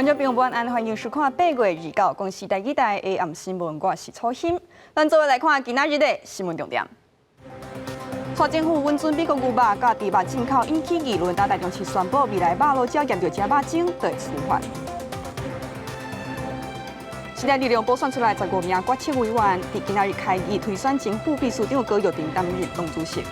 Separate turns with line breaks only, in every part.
觀眾朋友晚安，歡迎收看8月29公視台語台的暗新聞，我是楚欣。咱做伙來看今仔日的新聞重點。蔡政府允准美國牛肉佮豬肉進口引起議論，但台中市宣布未來肉滷只驗著食肉精，就會處罰。時代力量補選出來15名決策委員，佇今仔日開議推選前副秘書長高玉婷擔任黨主席。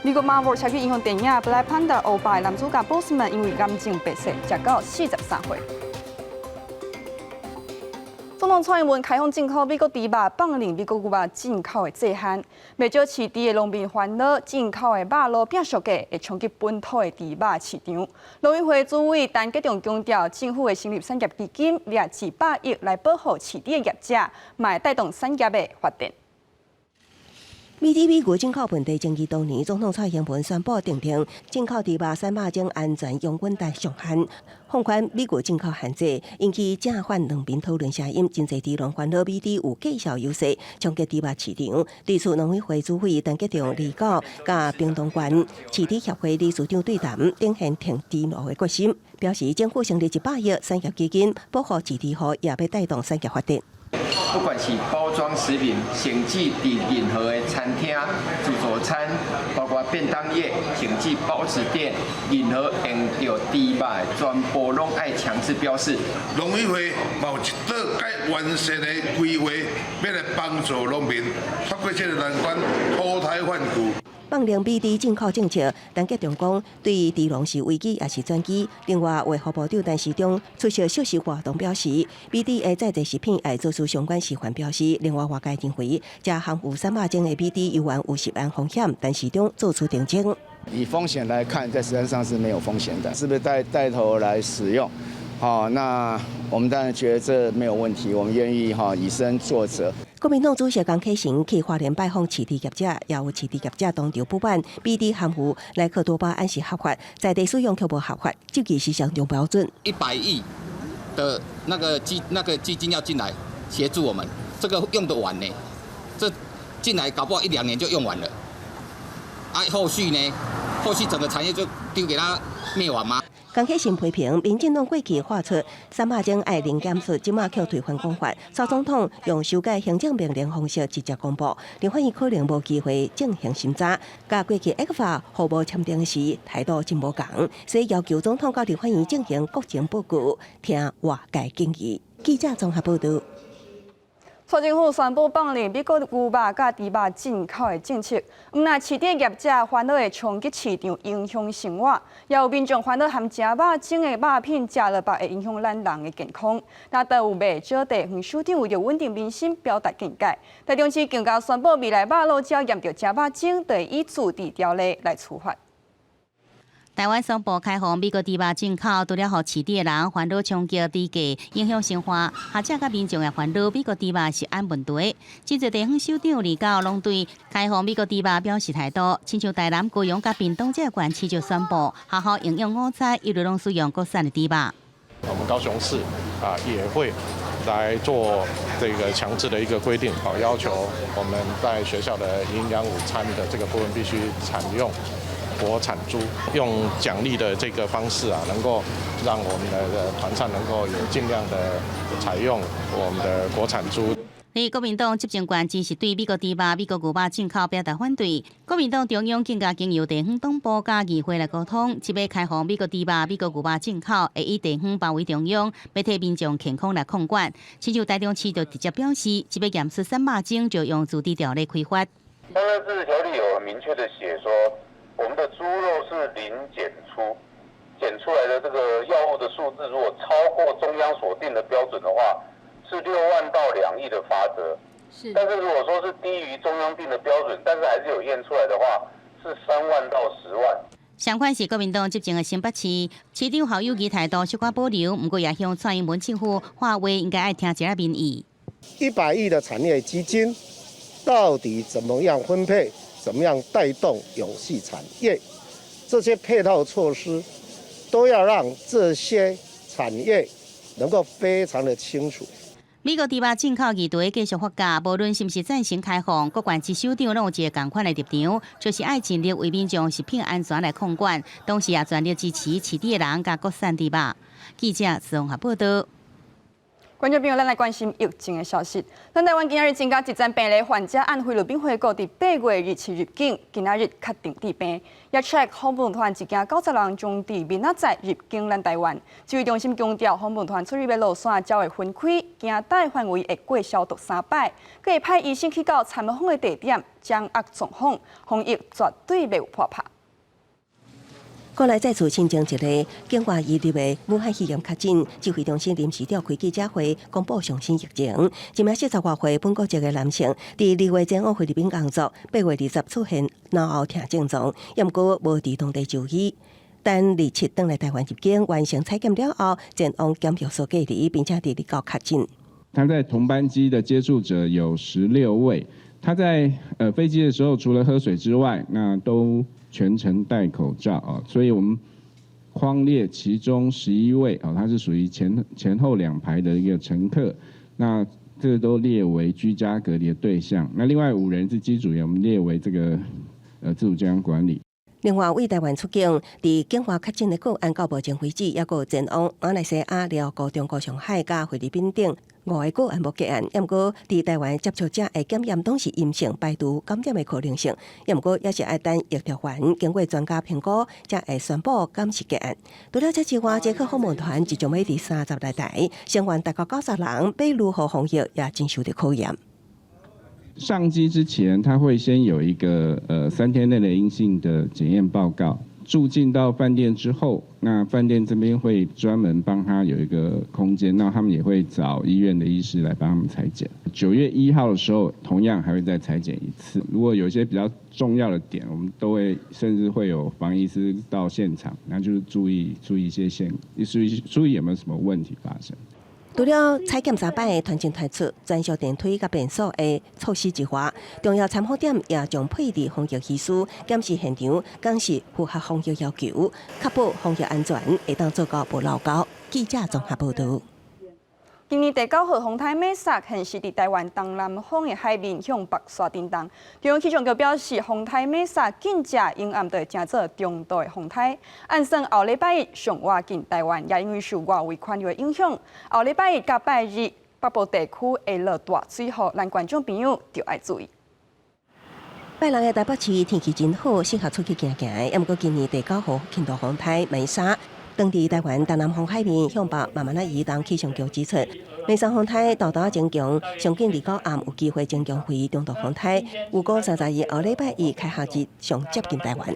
美國馬沃超級英雄電影《Black Panther》烏霸男主角波斯曼因為癌症病逝，時到43歲。總統蔡英文開放進口美國豬肉，放任美國牛肉進口的制限，袂少飼豬的農民煩惱進口的肉滷變俗價，會衝擊本土的豬肉市場。農委會主委陳吉仲強調，政府會成立產業基金，掠200億來保護飼豬的業者，嘛會帶動產業的發展。
美豬美牛進口問題爭議多年，總統蔡英文宣布訂定進口豬肉瘦肉精安全容忍值上限，放寬美牛進口限制，引起正反兩邊討論聲音。真濟豬農煩惱美豬有價數優勢，衝擊豬肉市場。對此，農委會主委陳吉仲二九佮屏東縣飼豬協會理事長對談，展現挺豬農的決心，表示政府成立100億產業基金，保護飼豬戶，也欲帶動產業發展。
不管是包裝食品，甚至佇任何的餐廳、自助餐，包括便當業，甚至包子店，任何用著豬肉的，全部攏愛強制標示。
農委會嘛有一套較完善的規劃，欲來幫助農民脫過這個難關，脫胎換骨。
放任美豬進口政策，陳吉仲講對豬農是危機也是轉機。另外，衛福部長陳時中出席小食活動表示，美豬的在地食品愛做出相關示範標示。另外，外界認為，食含有瘦肉精的美豬猶原有食安風險，陳時中做出澄清。
以風險來看，在食安上是沒有風險的，是不是帶頭來使用？好，那我們當然覺得這沒有問題，我們願意哈以身作則。
國民黨主席江啟臣去花蓮拜訪飼豬業者，也有飼豬業者當場不滿，美豬含有萊克多巴胺是合法，在地使用卻無合法，這其實雙重標準。
100億的那個基金要進來協助我們，這個用得完呢？這進來搞不好一兩年就用完了。啊，後續呢？後續整個產業就丟給他滅亡嗎？
江啟臣批評民進黨過去喊出瘦肉精愛零檢出，這馬卻推翻講法。蔡總統用修改行政命令方式直接公布，立法院可能無機會進行審查。佮過去 ECFA 互無簽訂時態度真無仝，所以要求總統佮立法院進行國情報告，聽外界建議。記者綜合報道。
蔡政府宣布放任美國牛肉佮豬肉進口的政策，毋但飼豬業者煩惱會衝擊市場，影響生活，也有民眾煩惱含食肉精的肉品食落腹會影響咱人的健康。那都有袂少地方首長為著穩定民心，表達見解。台中市更加宣布，未來肉滷只要驗著食肉精，就會依自治條例來處罰。
台灣宣布開放美國豬肉進口，除了予飼豬的人煩惱衝擊豬價，影響生活，學者佮民眾也煩惱美國豬肉食安問題。真濟地方首長二九攏對開放美國豬肉表示態度，親像台南、高雄佮屏東這個縣市就宣布，學校營養午餐一律攏使用國產的豬肉。
我們高雄市啊也會來做這個強制的一個規定，好要求我們在學校的營養午餐的這個部分必須採用國產豬，用獎勵的這個方式啊，能夠讓我們的團餐能夠有盡量的採用我們的國產豬。
而國民黨執政縣只是對美國豬肉、美國牛肉進口表達反對。國民黨中央更加經由地方黨部佮議會來溝通，這擺開放美國豬肉、美國牛肉進口，會以地方包圍中央，欲替民眾健康來控管。親像台中市就直接表示，這擺驗出瘦肉精就用自治條例開罰。
當然，自治條例有明確的寫說，我們的豬肉是零檢出，檢出來的這個藥物的數字如果超過中央所定的標準的話，是6萬到2億的罰則。是。但是如果說是低於中央定的標準，但是還是有驗出來的話，是3萬到10萬。
相反是國民黨執政的新北市市長侯友宜態度小可保留，毋過也向蔡英文政府喊話，應該愛聽一下民意。
100億的產業基金到底怎麼樣分配？怎麼樣帶動永續產業？這些配套措施都要讓這些產業能夠非常的清楚。
美國豬肉進口議題繼續發酵，無論是毋是贊成開放，各縣市首長攏有一个仝款的立場，就是愛盡力為民眾食品安全來控管，同時也全力支持飼豬的人佮國產豬肉。記者綜合報道。
觀眾朋友，咱來關心疫情的消息。咱台灣今仔日增加一千病例患者按菲律賓回國，佇8月27入境，今仔日確定致病。也 check 訪問團一行90人將佇明仔載入境咱台灣。指揮中心強調，訪問團出入的路線才會分開，行動範圍會過消毒三擺，閣會派醫生去到參訪的地點，掌握狀況，防疫絕對袂有破拍。
國內再次新增一例境外移入的武漢肺炎確診，指揮中心臨時召開記者會，公布上新疫情。一名40外歲本國籍的男性，佇2月前往菲律賓工作，8月20出現腦後疼症狀，毋過無佇當地就醫。等27轉來台灣入境，完成採檢了後，前往檢疫所隔離，並且佇29確診。
他在同班機的接觸者有16位，他在飛機的時候，除了喝水之外，那都全程戴口罩啊，所以我們匡列其中11位啊，他是屬於前後兩排的一個乘客，那這個都列為居家隔離的對象。那另外五人是機組員，我們列為這個自主健康管理。
另外，對台灣出境，佇境外確診的個案到目前為止，抑閣有前往馬來西亞、寮國、中國上海、佮菲律賓等五个個案無結案。毋過，佇台灣接觸者的檢驗攏是陰性，排除感染的可能性。毋過，也是愛等疫調完，經過專家評估，才會宣布敢是結案。除了這之外，捷克訪問團即將欲佇30來台，成員達到90人，欲如何防疫也真受著考驗。
上機之前，他會先有一個3天內的陰性的檢驗報告。住進到飯店之後，那飯店這邊會專門幫他有一個空間，那他們也會找醫院的醫師來幫他們採檢。9月1號的時候，同樣還會再採檢一次。如果有一些比較重要的點，我們都會甚至會有防疫師到現場，那就是注意注意一些線，注意注意有沒有什麼問題發生。
除了採檢三擺的團進團出、專屬電梯佮便所的措施之外，重要參訪點也將配置防疫醫師，檢視現場，敢是符合防疫要求，確保防疫安全，會當做到無漏溝。記者綜合報導。
今年第九號風颱瑪莎現時佇臺灣東南方的海面向北徙振動。中央氣象局表示，風颱瑪莎緊接迎暗就會成做中度的風颱。按算後禮拜一上倚近臺灣，也因為受外圍環流的影響，後禮拜一佮拜日北部地區會落大水雨，咱觀眾朋友著愛注意。
拜六的台北市天氣真好，適合出去行行。毋過今年第九號輕度風颱瑪莎，當佇臺灣東南方海面向北慢慢仔移動，氣象局指出，瑪莎風颱沓沓仔增強，上緊29暗有機會增強為中度風颱。預估31後禮拜一開學日上接近臺灣。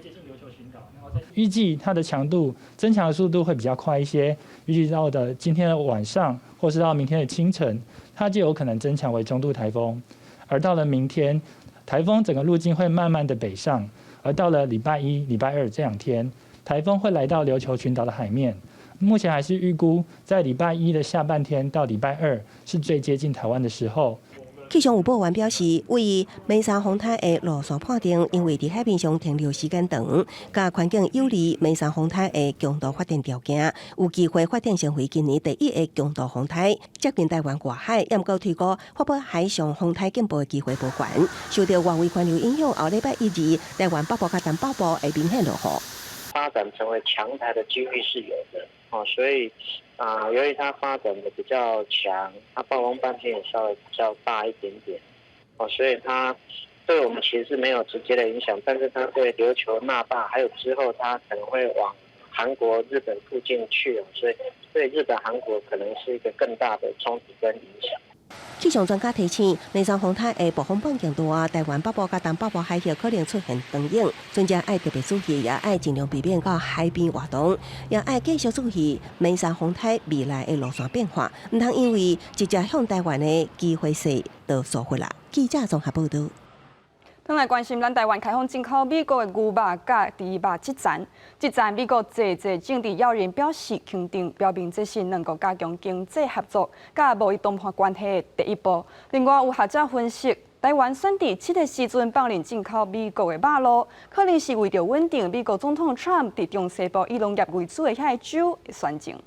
預計它的強度增強的速度會比較快一些，預計到的今天的晚上或是到明天的清晨，它就有可能增強為中度颱風。而到了明天，颱風整個路徑會慢慢的北上，而到了禮拜一、禮拜二這兩天，颱風會來到琉球群島的海面。目前還是預估在禮拜一的下半天到禮拜二是最接近台灣的時候。
氣象預報員表示，對瑪莎風颱的路線判定，因為佇海面上停留時間長，佮環境有利瑪莎風颱的強度發展條件，有機會發展成為今年第一个強度風颱，接近台灣外海，毋過推估發布海上風颱警報的機會無懸。受著外圍環流影響，後禮拜一二，台灣北部佮東北部會明顯落雨。
發展成為強颱的機率是有的，哦，所以啊，由於它發展的比較強，它暴風半徑也稍微比較大一點點，哦，所以它對我們其實是沒有直接的影響，但是它對琉球、那霸，還有之後它可能會往韓國、日本附近去，所以對日本、韓國可能是一個更大的衝擊跟影響。
氣象專家提醒，瑪莎風颱的暴風半徑大，台灣北部佮東北部海域可能出現長湧，船隻愛特別注意，也愛盡量避免到海邊活動，也愛繼續注意瑪莎風颱未來的路線變化，毋通因為直接向台灣的機會細就疏忽啦。記者綜合報導。
轉來關心咱台灣開放進口美國的牛肉佮豬肉這層，這層美國濟濟政治要人表示肯定，表明這是兩國加強經濟合作、佮貿易談判關係的第一步。另外有學者分析，台灣選佇這个時陣放任進口美國的肉類，可能是為著穩定美國總統川普佇中西部以農業為主的遐个州的選情。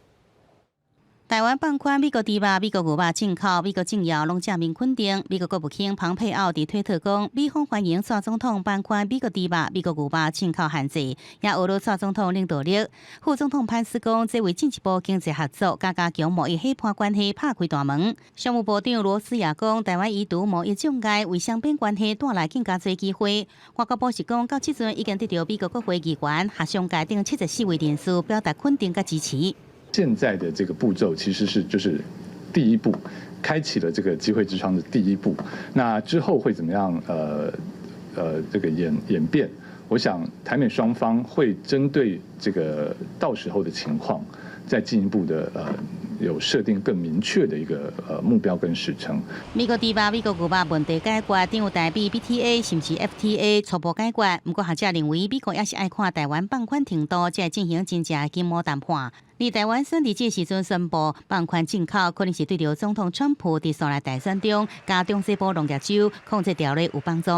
台灣放寬美國豬肉、美國牛肉進口，美國政要攏正面肯定。美國國務卿龐佩奧佇推特講，美方歡迎蔡總統放寬美國豬肉、美國牛肉進口限制，也呵咾蔡總統領導力。副總統潘斯講，這為進一步經濟合作、佮加強貿易夥伴關係拍開大門。商務部長羅斯也講，台灣移除貿易障礙，為雙邊關係帶來更加濟機會。外交部是講，到這陣已經得著美國國會議員、學商界等74位人士表達肯定佮支持。
現在的這個步驟其實是就是第一步，開啟了這個機會之窗的第一步。那之後會怎麼樣？這個演變，我想台美雙方會針對這個到時候的情況，再進一步的有設定更明確的一個目標跟時程。
美國豬肉、美國牛肉問題解決，定有台美 BTA 甚至 FTA 初步解決。毋過學者認為，美國也是愛看台灣放寬程度，才會進行真正經貿談判。而台灣選佇這時陣宣布放寬進口，可能是對著總統川普佇紲來大選中佮中西部農業州控制條例有幫助。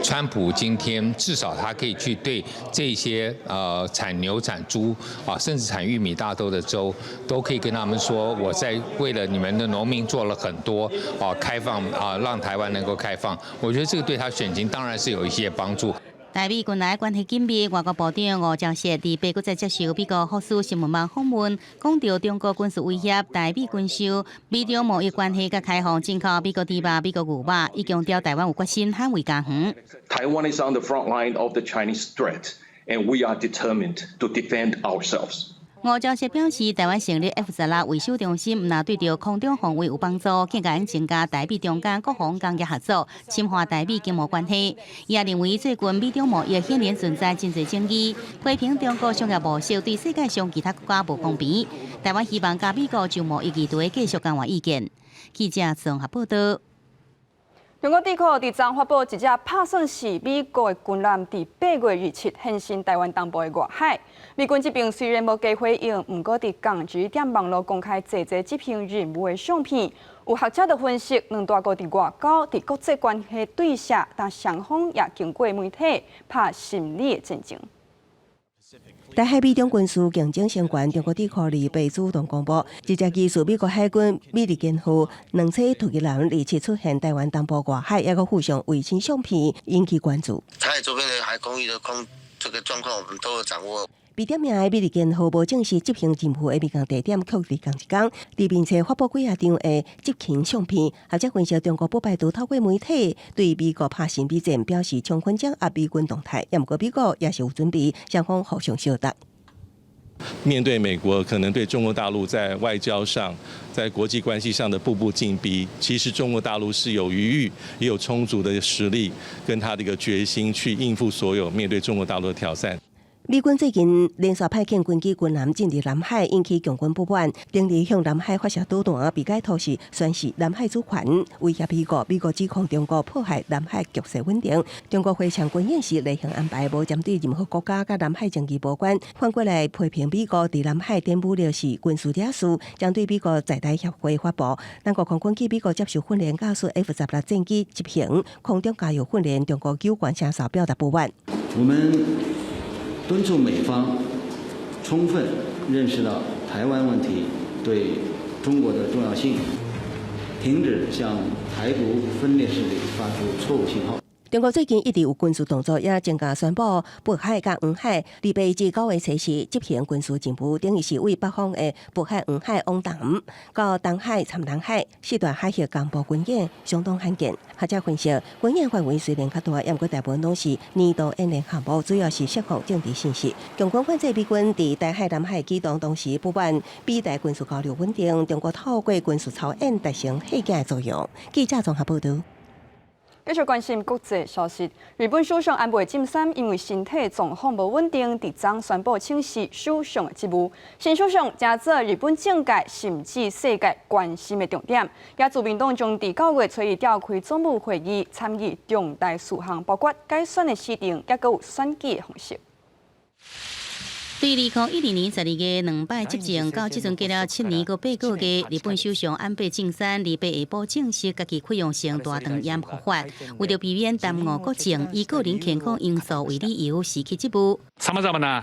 川普今天至少他可以去對這些產牛產豬啊，甚至產玉米大豆的州，都可以跟他們說，我在為了你們的農民做了很多啊，開放啊，讓台灣能夠開放。我覺得這個對他選情當然是有一些幫助。
台美近來關係緊密，外交部長吳釗燮佇八月再接受美國福斯新聞網訪問，講著中國軍事威脅、台美軍售、美中貿易關係佮開放進口美國豬肉、美國牛肉，伊強調台灣有決心捍衛家園。
Taiwan is on the front line of the Chinese threat, and we are determined to defend ourselves.
吳釗燮表示，台灣成立 F-16維修中心，毋但對著空中防衛有幫助，更加增加台美中間國防工業合作，深化台美經貿關係。伊也認為，最近美中貿易顯然存在真濟爭議，批評中國商業模式對世界上其他國家無公平。台灣希望佮美國就貿易議題繼續交換意見。記者綜合報道。
中國智庫佇昨發布一隻拍算是美國的軍艦，佇8月27現身台灣東部的外海。美軍這邊雖然無給回應，毋過佇仝時點網路公開濟濟執行任務的相片。有學者就分析，兩大國佇外交、佇國際關係對峙，但雙方也經過媒體拍心理的戰爭。
台海美中軍事競爭相關，中國智庫二八主動公布，一隻疑似美國海軍米利根號兩棲突擊艦二七出現台灣東部外海，抑閣附上衛星相片，引起關注。
台海周邊的海空域的空這個狀況，我們都有掌握。
被點名的米利根號無正式執行任務的美軍地點，卻佇仝一工，佇面冊發布幾仔張的執勤相片，學者分析中國不排除透過媒體對美國拍心理戰，表示充分掌握美軍動態，也毋過美國也是有準備，雙方互相相答。
面對美國可能對中國大陸在外交上、在國際關係上的步步進逼，其實中國大陸是有餘裕、也有充足的實力跟他的一個決心去應付所有面對中國大陸的挑戰。
美軍最近連續派遣軍機軍艦進入南海，引起共軍不滿，頂日向南海發射導彈，被解讀是宣示南海主權，威脅美國。美國指控中國破壞南海局勢穩定。中國回嗆軍演是例行安排，無針對任何國家，佮南海爭議無關。反過來批評美國佇南海展武力是軍事惹事，針對美國在台協會發布，咱國空軍去美國接受訓練，駕駛 F-16戰機執行空中加油訓練，中國有關聲勢表達不滿。
我們敦促美方充分認識到台灣問題對中國的重要性，停止向台獨分裂勢力發出錯誤信號。
中國最近一直有軍事動作，也增加宣布北海佮黃海，二八至9月初四執行軍事任務，等於是對北方的北海、黃海往東到東海、參南海四大海域同步軍演，相當罕見。學者分析，軍演範圍雖然較大，毋過大部分攏是年度演練項目，主要是釋放政治信息。共軍反制美軍佇台海、南海機動，同時不滿美台軍事交流穩定，中國透過軍事操演達成嚇阻的作用。記者綜合報導。
繼續關心國際消息，日本首相安倍晉三因為身體狀況無穩定，佇昨宣布請辭首相的職務。新首相成做日本政界甚至世界關心的重點。也自民黨將佇9月初一召開總務會議，參議重大事項，包括改選的時程，抑閣有選舉的方式。
對2012年12月兩擺執政，到這陣過了7年閣8個月，日本首相安倍晉三二八下晡證實家己潰瘍性大腸炎復發，為著避免耽誤國政，以個人健康因素為理由辭去職務。
さまざまな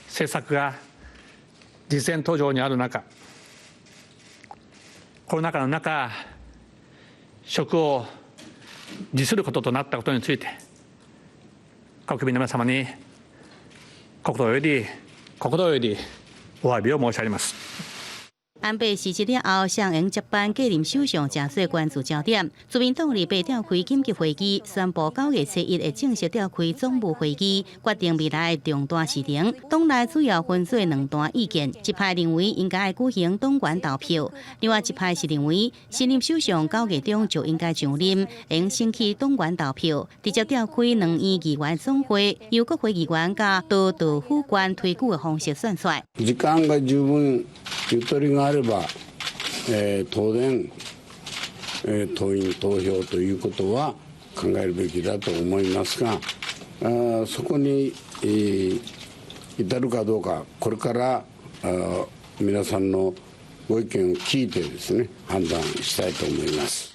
政策が実践途上にある中、コロナ禍の中、職を辞することとなったことについて、国民の皆様に心より心よりお詫びを申し上げます。
安倍辭職了後，誰會接班繼任首相，成做關注焦點。自民黨禮拜召開緊急會議，宣布9月初1會正式召開總務會議，決定未來重大事情。黨內主要分做兩大意見，一派認為應該舉行黨員投票，另外一派是認為新任首相9月中就應該上任，應先去黨員投票，直接召開兩院議員總會，由國會議員佮都道府縣推舉的方式選出來。
時間が十分ゆとりがあれば、当然、党員投票ということは考えるべきだと思いますが、そこに、至るかどうか、これから皆さんのご意見を聞いてですね、判断したいと思います。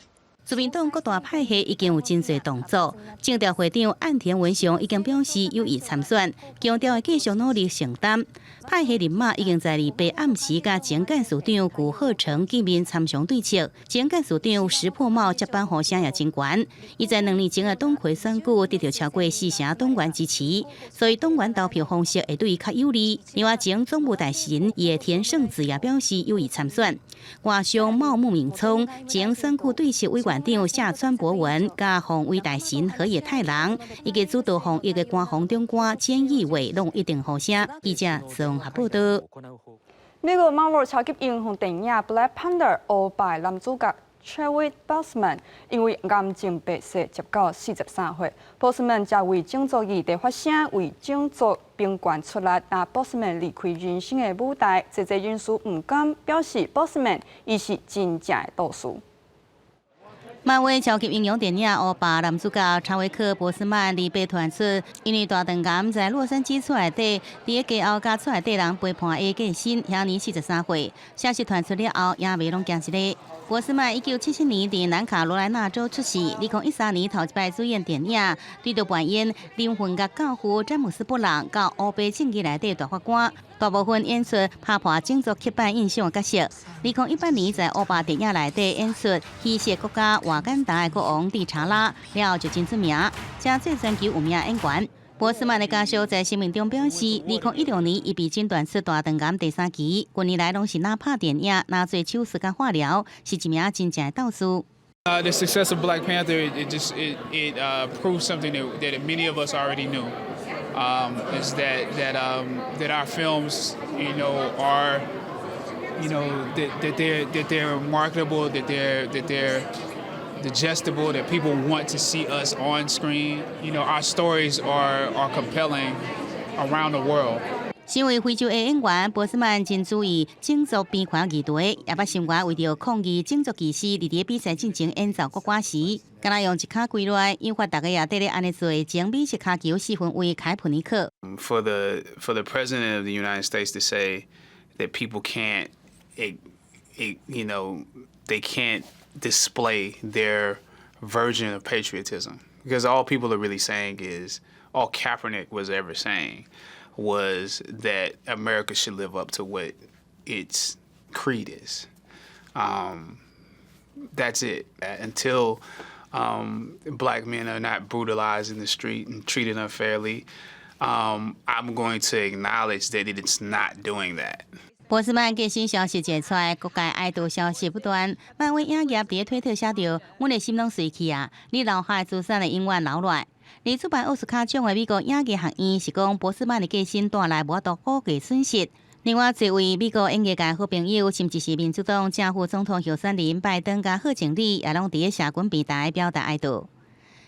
自民黨各大派系已經有真濟動作，政調會長岸田文雄已經表示有意參選，強調會繼續努力承擔。派系人馬已經在禮拜暗時佮前幹事長古賀誠見面參詳對策。前幹事長石破茂接班呼聲也真懸，伊在2年前的黨魁選舉得著超過四成黨員支持，所以黨員投票方式會對伊較有利。另外，前總務大臣野田聖子也表示有意參選。外相茂木敏充、前選舉對策委員長下川博文、佮防衛大臣河野太郎，以及主導防疫的官房長官菅義偉，攏一定呼聲。記者綜合報道。
美國漫威超級英雄電影《Black Panther》烏白男主角 Chadwick Boseman 因為癌症病逝，捷到43歲。Boseman 正為種族議題發聲，為種族平權出力。但 Boseman 離開人生的舞台，濟濟人士毋甘，表示 Boseman 伊是真正的鬥士。
漫威超級英雄電影《烏白》男主角查維克·博斯曼禮拜傳出，因為大腸癌在洛杉磯厝內底，佇咧家後佮厝內底人陪伴下過身，享年43歲。消息傳出了後，影迷攏驚一个。博斯曼1977年佇南卡羅來納州出世，2013年頭一擺主演電影，對著扮演靈魂樂教父詹姆斯·布朗，佮烏白正義內底大法官。大部分演出拍破種族刻板印象的角色。2018年在烏白電影內底演出稀釋國家瓦干達的國王蒂查拉，了後就真出名，成做全球有名演員。博斯曼的家屬在聲明中表示，2016年伊被診斷出大腸癌第三期，近年來攏是若拍電影，若做手術佮化療，是一名真正的鬥士。
The success of Black Panther, it just it it proves something that many of us already knew, is that our films, are, that they're marketable, that they're digestible, that people want to see us on screen. Our stories are compelling around the world.
身為非洲裔演員，博斯曼真注意種族平權議題，也捌心願為著抗議種族歧視，佇咧比賽進前演奏國歌時，敢若用一跤跪落來，引發大家也綴咧按呢做。前美式跤球四分衛凱普尼克。
For the president of the United States to say that people can't, it, it, you know, they can't display their version of patriotism, because all people are really saying is, all Kaepernick was ever saying was that America should live up to what its creed is. That's it. Until black men are not brutalized in the street and treated unfairly, I'm going to acknowledge that it's not doing that.
博斯曼過身消息一出來，各界哀悼消息不斷。漫威影業佇推特寫著：阮的心攏碎去啊！你留下的資產會永遠留落來。而主辦奧斯卡獎的美國影藝學院是講，博斯曼的過身帶來無法度估計損失。另外，這位美國演藝界好朋友，甚至是民主黨正副總統候選人拜登佮賀錦麗，也攏佇咧社群平台表達哀悼。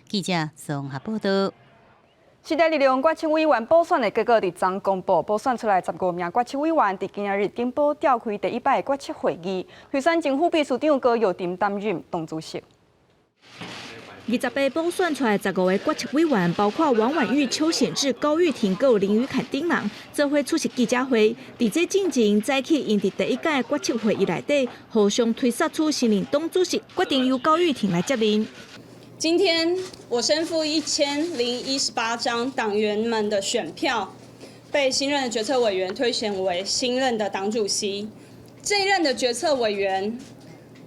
記者綜合報道。
時代力量決策委員補選的結果佇昨公布，補選出來15名決策委員，佇今仔日頂堡召開第一擺決策會議，推選前副秘書長高玉珍擔任黨主席。
28補選出來15个決策委員，包括王婉諭、邱顯智、高玉婷、佮林宇凱等人，做伙出席記者會。佇這進前，早起𪜶佇第一屆決策會議內底，互相推捒出新任黨主席，決定由高玉婷來接任。
今天我身負1018張黨員們的選票，被新任的決策委員推選為新任的黨主席。這一任的決策委員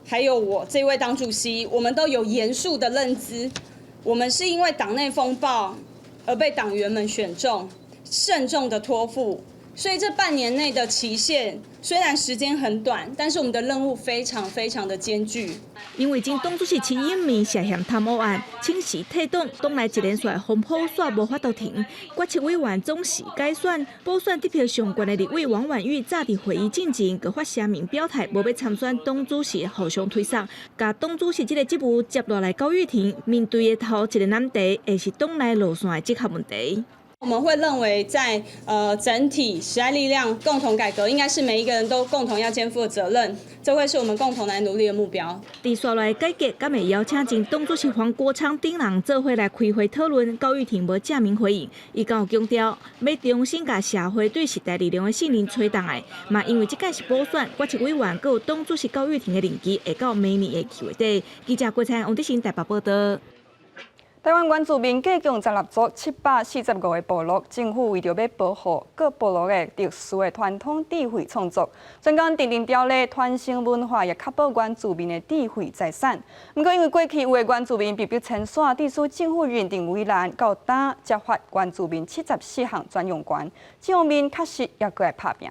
還有我這位黨主席，我們都有嚴肅的認知，我們是因為黨內風暴而被黨員們選中，慎重的托付。所以這半年內的期限雖然時間很短，但是我們的任務非常非常的艱巨。
因為前黨主席陳英明涉嫌貪污案，請辭退黨，黨內一連串風波煞無法度停。決策委員總是改選，補選得票上懸的立委王婉諭，早佇會議進前，閣發聲明表態，無欲參選黨主席，互相推捒，共黨主席這个職務接落來高玉婷面對的頭一个難題，會是黨內路線的結合問題。
我們會認為在整體時代力量共同改革，應該是每一個人都共同要肩負的責任，這會是我們共同來努力的目標。
佇紲來改革，敢會邀請前黨主席黃國昌等人做伙來開會討論？高玉婷無正面回應，伊閣有強調，欲重新共社會對時代力量的信任揣轉來。嘛，因為這屆是補選，決策委員閣有黨主席高玉婷的任期會到明年的7月底。記者郭彩王德新台北報道。
台灣原住民計共16族745個部落，政府為著欲保護各部落的特殊的傳統智慧創作，專工訂定條例傳承文化，也確保原住民的智慧財產。毋過因為過去有的原住民被迫遷徙，致使政府認定為難，到今才發原住民74項專用權，這方面確實猶閣愛拍拚。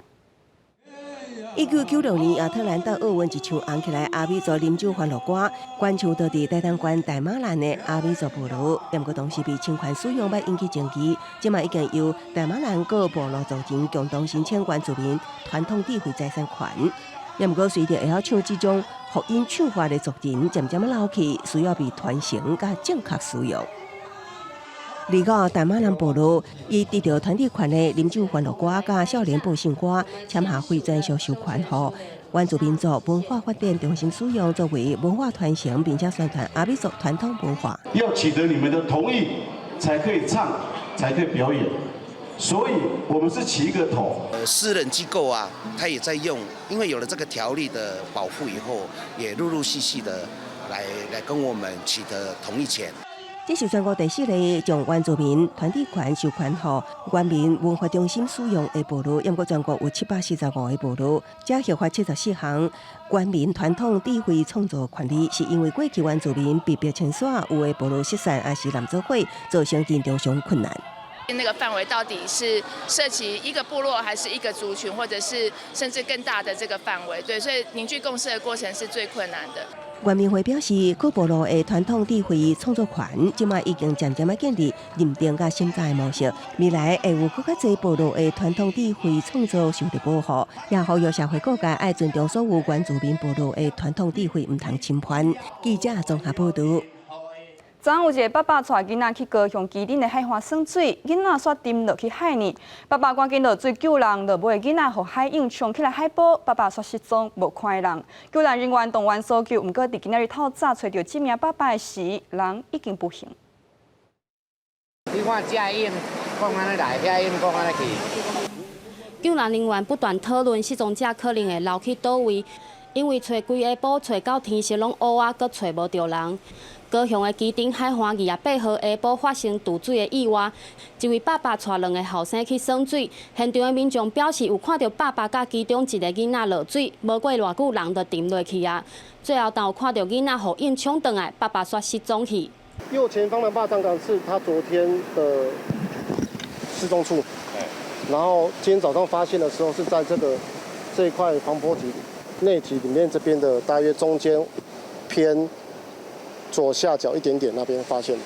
1996年亞特蘭大奧運一唱紅起來，阿美族啉酒歡樂歌，原唱就佇台東縣大馬蘭的阿美族部落，毋過當時被侵權使用，欲引起爭議。這馬已經由大馬蘭各部落族人共同申請原住民傳統智慧財產權。毋過隨著會曉唱這種福音唱法的族人漸漸老去，需要被傳承佮正確使用。離到大馬蘭部落，伊得著團體權的啉酒歡樂歌佮少年報信歌，簽下會專屬授權予原住民族文化發展中心使用，作為文化傳承，並且宣傳阿美族傳統文化。
要取得你們的同意，才可以唱，才可以表演。所以，我們是起一個頭。
私人機構啊，他也在用，因為有了這個條例的保護以後，也陸陸續續的來跟我們取得同意權。
這是全國第四个將原住民團體權授權予原民文化中心使用的部落，毋過全國有745個部落，才核發74項原民傳統智慧創作權利，是因為過去原住民被迫遷徙，有的部落失散，抑是濫做伙，造成認定上困難。
那個範圍到底是涉及一個部落，還是一個族群，或者是甚至更大的這個範圍？對，所以凝聚共識的過程是最困難的。
原民會表示，各部落的傳統智慧創作權，這馬已經漸漸仔建立認定佮審查的模式。未來會有閣較濟部落的傳統智慧創作受著保護，也呼籲社會各界愛尊重所有原住民部落的傳統智慧，毋通侵犯。記者綜合報導。
昨昏有一个爸爸帶囡仔去高雄旗津的海岸耍水，囡仔煞沉落去海裡。爸爸趕緊落水救人，落尾囡仔予海湧沖起來海埔，爸爸煞失蹤，無看予人。救援人員動員搜救，毋過佇今仔日透早揣著這名爸爸的時，人已經不行。
你看這湧講按呢來，遐湧講按呢去。
救援人員不斷討論失蹤者可能會流去佗位，因為揣規下晡揣到天色攏烏仔，閣揣無著人。高雄的旗津海岸28號下晡發生墜水的意外，一位爸爸帶兩个後生去耍水，現場的民眾表示有看著爸爸佮其中一个囡仔落水，無過偌久人就沉落去啊。最後當有看著囡仔予湧沖轉來，爸爸煞失蹤去。
右前方的壩上港是他昨天的失蹤處，然後今天早上發現的時候是在這一塊防波堤內堤裡面這邊的大約中間偏左下角一點點那邊發現。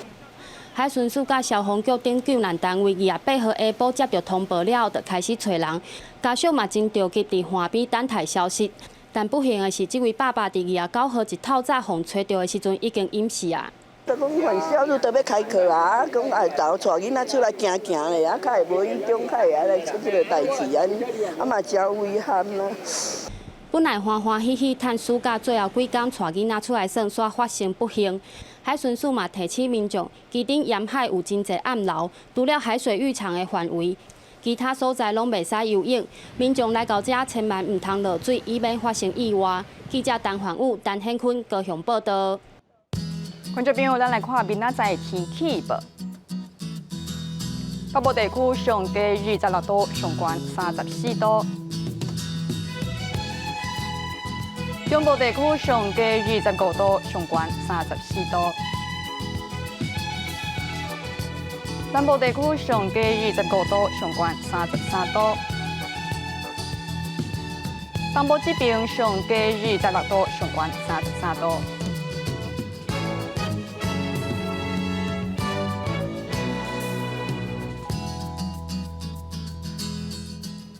海巡署佮消防局等救難單位28號下晡接著通報了後，就開始揣人，家屬嘛真著急佇岸邊等待消息。但不幸的是，這位爸爸佇29號一透早予揣著的時陣已經隱死啊。
就講阮小女都欲開課啊，講愛帶囡仔出來行行咧，啊，較會無意中較會來出這个代誌，按呢，啊嘛真遺憾啊。
本來歡歡喜喜趁暑假最後幾工帶囡仔出來耍，煞發生不幸。海巡署嘛提醒民眾，旗津沿海有真濟暗樓，除了海水浴場的範圍，其他所在攏袂使游泳。民眾來到遮千萬毋通落水，以免發生意外。記者陳焕武、陳顯坤高雄報道。
觀眾朋友，咱來看明仔載天氣預報。北部地區上低26度，上懸34度。中部地區上低25度，上懸34度。南部地區上低25度，上懸33度。東部這邊上低26度，上懸33度。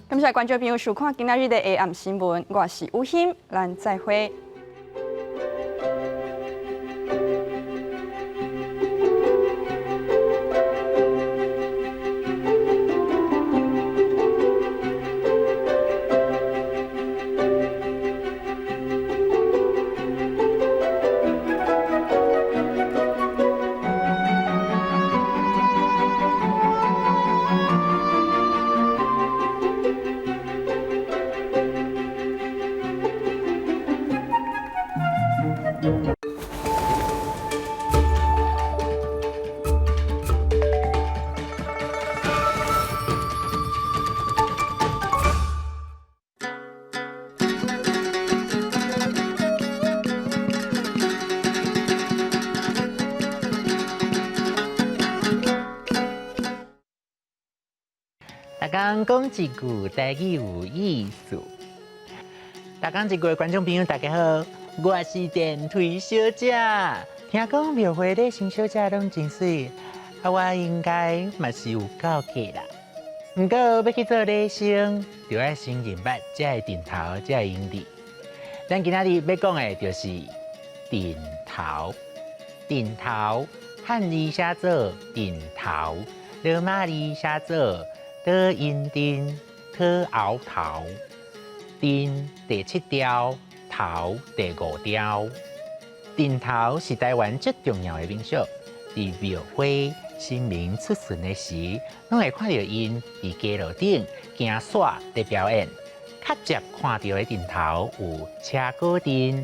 感謝觀眾朋友收看今仔日的下暗新聞，我是雨欣，咱再會。
逐工講一句台語有意思。逐工一句的觀眾朋友，大家好，我是電梯小姐。聽講廟會禮生小姐攏真媠，啊，我應該嘛是有夠格啦。毋過欲去做禮生，就愛先認捌這个陣頭，這个用字。咱今仔日欲講的就是陣頭。陣頭，漢字寫做陣頭，羅馬字寫做倒音陣、討鰲頭。陣第七調，頭第五調。陣頭是台灣最重要的民俗，佇廟會神明出巡的時，攏會看著𪜶佇街路頂行煞佇表演。較捷看著的陣頭有車果陣、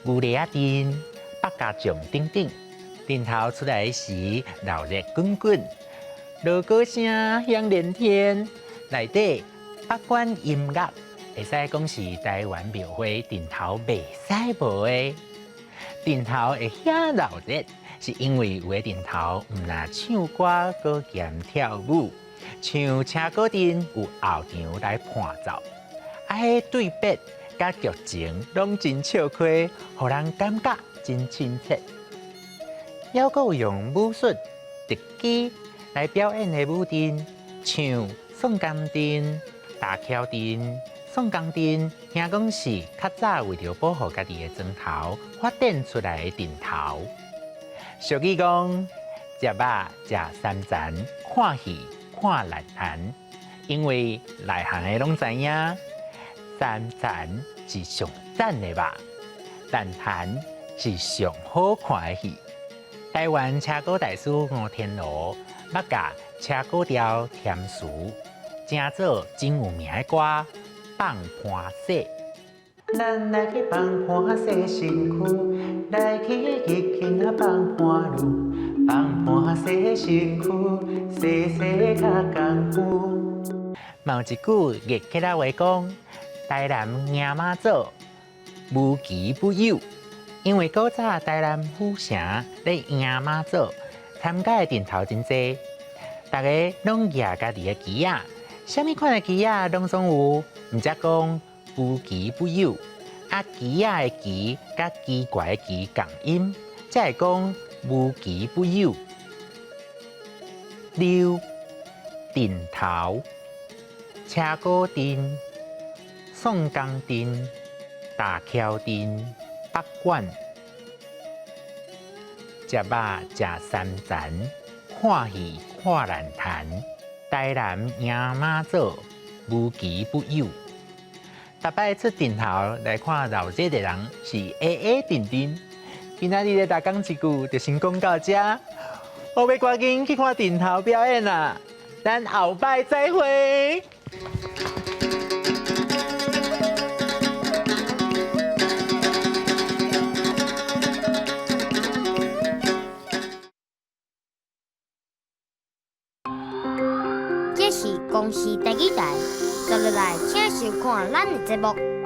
牛犁仔陣、百家將等等。陣頭出來時，鬧熱滾滾，鑼鼓聲響連天，內底不管音樂，會使講是台灣廟會陣頭袂使無的。陣頭會遐鬧熱，是因為有的陣頭毋但唱歌，閣兼跳舞，像車果陣有後場來伴奏，啊，彼對白佮劇情攏真笑詼，予人感覺真親切。猶閣有用武術、特技來表演的舞陣，像宋江陣、大橋陣。宋江陣聽講是較早為著保護家己的莊頭發展出來的陣頭。俗語講，食肉食三層，看戲看內行。因為內行的攏知影，三層是上讚的肉，內行是上好看的戲。台灣車鼓大師吳天羅捌共車鼓調填詞，成做真有名的歌《放盤洗》。咱來去放盤洗身軀，來去激情啊放盤女，放盤洗身軀，洗洗較功夫。嘛有一句熱客仔話講：台南迎媽祖，無奇不有。因為古早台南府城咧迎媽祖，參加的陣頭真濟，逐家攏舉家己的旗仔，啥物款的旗仔攏總有，毋才講無奇不有。啊，旗仔的旗佮奇怪的奇仝音，才會講無奇不有。溜陣頭、車鼓陣、宋江陣、大橋陣。北管食肉食三層，看戲看難談。台南迎媽祖，無奇不有。逐擺出陣頭來看鬧熱的人是矮矮陣陣。今仔日的逐工一句就先講到這，我欲趕緊去看陣頭表演啦。咱後擺再會。
這是公視第二台，接落來請收看咱的節目。